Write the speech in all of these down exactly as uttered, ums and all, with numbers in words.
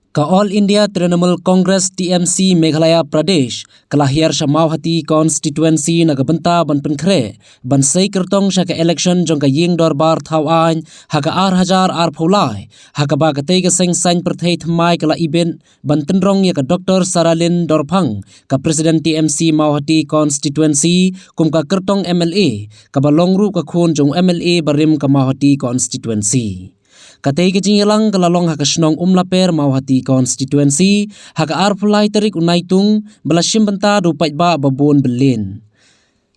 Ka All India Trinamool Congress T M C Meghalaya Pradesh ka la hiar sha Mawhati Constituency na ka bynta ban pynkhreh ban sei kyrtong sha ka election jong ka ïing dorbar thaw aiñ ha ka ar hajar arphew lai, ha kaba katei ka seng saiñ pyrthei thymmai ka la ibit ban tynrong ïa ka Doctor Saralin Dorphang, ka President T M C Mawhati Constituency, kum ka kyrtong M L A, kaba long ruh ka khun jong u M L A barim ka Mawhati Constituency. Katei ka jingïalang ka la long ha ka shnong Umlaper, Mawhati Constituency, ha ka arphew lai tarik u Naitung, ba la shim bynta da u paidbah babun byllien.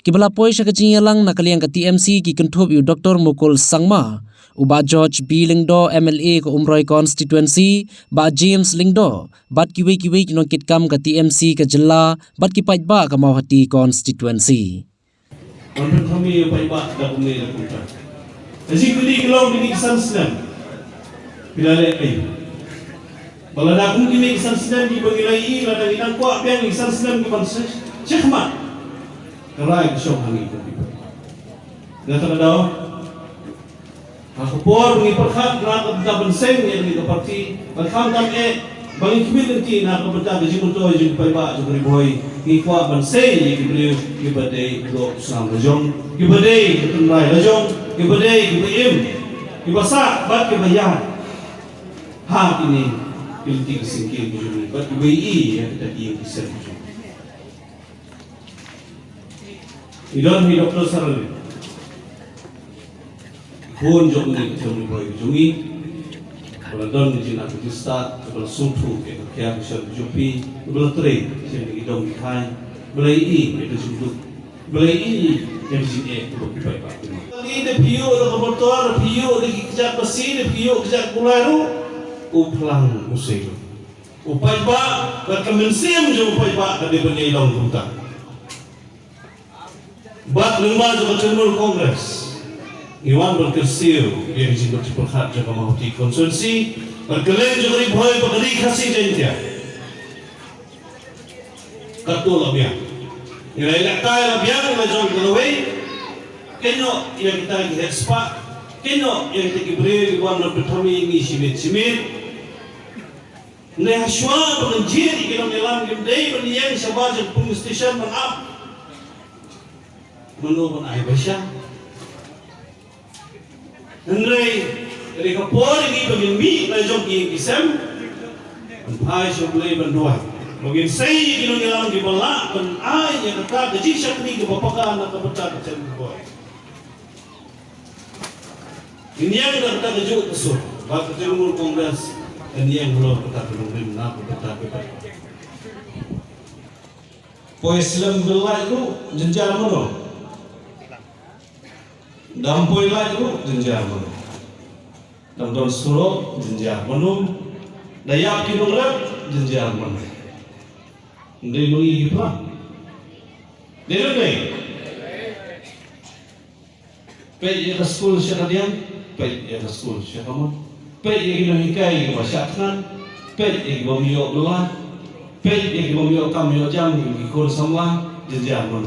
Kiba la poi sha ka jingïalang na ka liang ka T M C ki kynthup ïa u Doctor Mukul Sangma, u Bah George B Lyngdoh, M L A ka Umroi Constituency, Bah James Lyngdoh, bad kiwei kiwei ki nongkitkam ka T M C ka jylla, bad ki paidbah ka Mawhati Constituency. Ban pynthame ïa u paidbah da kumne da kumta. Ka jingkylli ka long, kine ki san snem phi la leh ei? Ba lada kum kine ki san snem kiba ngi la ïohi, lada ngi nang kwah biang ki san snem kiban sa, shakhmat, ka rai ka shong ha ngi kum ki paidbah. Nga tang da Ha ka por ba ngi pyrkhat na ka bynta ban seng ïa kane ka party, bad khamtam eh ba ngi khmih lynti na ka bynta ka jingmyntoi jong ki paidbah jong ka Ri Bhoi, ngi kwah ban sei ïa ki briew kiba dei u doh u snam la jong, kiba dei ka tynrai la jong, kiba dei kiba im, kiba sah bad kiba ïaid ha kine ki lynti ki syngkien ki jong ngi, bad kiba ïohi ïa kita ki ïing ki sem ki jong ngi. Ngi don hi Doctor Saralin, khun jong une ka Ri Bhoi ka jong ngi, ba la don ka jingïaid ka jingstad, ba la sngewthuh ïa ka khia ka shon ka jong phi, ba la trei sha kine ki dong ki thaiñ, ba la ïohi ïa ka jingduk, ba la ïohi ïa ka jingeh kaba ki paidbah ki mad. Lada phi ïoh da ka motor, lada phi ïoh da ki kjat basi, lada phi ïoh kjat kulai ruh, u phlang u sei ruh. U paidbah bad ka mynsiem jong u paidbah ka dei ban ïai long kumta. Bad lyngba jong ka Trinamool Congress ngi wan ban kyrsiew ïa ka jingmut jingpyrkhat jong ka Mawhati constituency bad ka leng jong ka Ri Bhoi bad ka Ri Khasi Jaiñtia. Katto la biang, ngi la ïalehkai la biang la jong ka lawei. Kynnoh ïa kita ki heh spah, kynnoh ïa kita ki briew ki wan ban pynthame ïa ngi shi miet shi miet. Hynrei hashwa ba ngin jied ïa ki nongïalam, ngim dei ban ïeng shabar jong police station ban ap mano ban ai baisa. Hynrei ka dei ka por ïa ngi ba ngin mih la jong ki ïing ki sem, ban phai sha U Blei ban duwai ba ngin sei ïa ki nongïalam kiba lah ban ai ïa kata ka jingshakri kaba paka na ka bynta ka jaitbynriew. Ngin ïeng da kata kajuh ka sur, ba ka Trinamool Congress kan ïeng halor kata ka nongrim na ka bynta ka jaitbynriew. Poi slem bill lait ruh jynjar mano. Dam poi lait ruh jynjar mano. Dam don surok jynjar mano. Da ïap ki nongrep jynjar mano. Ndei ma ngi ki phlang. Dei ruh dei. Peit ïa ka skul sha ka diang, peit ïa ka skul sha ka mon. Peit ïa ki nonghikai kiba shah thngan, peit ïa kiba ym ïoh bylla, peit ïa kiba ym ïoh kam ïoh jam, ki khun samla, jynjar mano.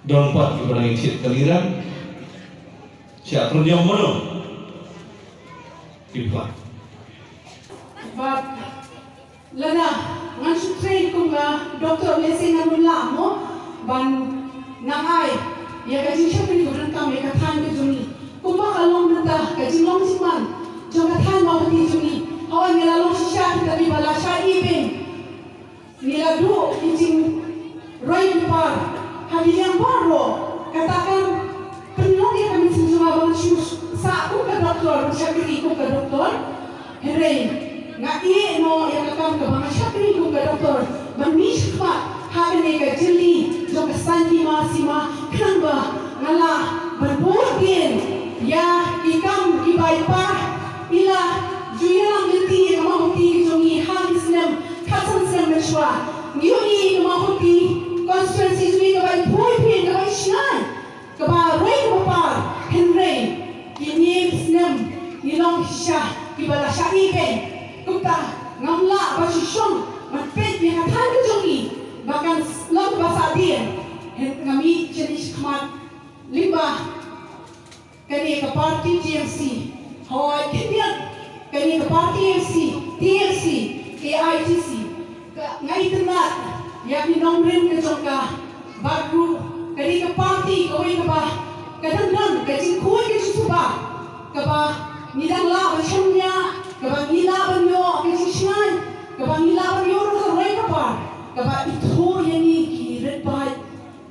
Don pat kiba dang ïa thied kali rem, shah pynïoh mano. Ki phlang. Bad Lada ngan shu trei kum ka Doctor lehse ngan ym lah mo ban nang ai ïa ka jingshakri kaba donkam ïa ka thaiñ ka jong ngi. Kumba ka long mynta ka jinglong jingman jong ka thaiñ Mawhati jong ngi. Hawai ngi la long shisha kita kiba la shah ibeiñ. Ngi la duh ki jing Roi ki par ha ki liang baroh, kata kan pynlong ïa ka mynsiem jong nga ba ngan shu sah kum ka doktor, ban shakri kum ka doktor. Hynrei nga ïeh noh ïa ka kam kaba nga shakri kum ka doktor ban mih shakhmat ha kane ka jylli jong ka saiñ hima sima, khnang ba nga lah ban bud dien ïa ki kam kiba i pa i la ju ïalam lynti ïa ka Mawhati jong ngi ha ki snem khatsan snem mynshuwa. Ngi ïohi ïa ka Mawhati constituency jong ngi kaba i phuh i phin, kaba i shngaiñ, kaba roi kaba par, hynrei kine ki snem ngi long shisha kiba la shah ibeiñ. Kumta ngam lah ban shu shong ban peit ïa ka thaiñ ka jong ngi ba kan long kaba sahdien. Hynrei nga mih shane shakhmat lyngba kane ka party T M C. Hooid, khyndiat, kane ka party T M C T F C, A I T C, ka ngai tynnat ïa ki nongrim ka jong ka, bad ruh ka dei ka party kawei kaba ka dang don ka jingkhuid ka jingsuba, kaba ngi dang lah ban shaniah, kaba ngi lah ban ïoh ka jingshngaiñ, kaba ngi lah ban ïoh ruh ka roi ka par, kaba ithuh ïa ngi ki rit paid,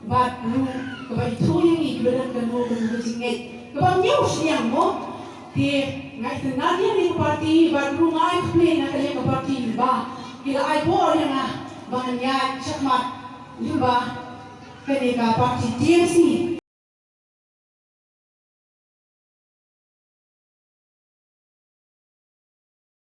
bad ruh kaba ithuh ïa ngi kiba don kano kano ka jingngeit kaba ñiew shiliang mo. Te nga itynnad ïa kane ka party bad ruh nga ai khublei na kane ka party ba ki la ai bor ïa nga ba ngan ïaid shakhmat lyngba kane ka party T M C.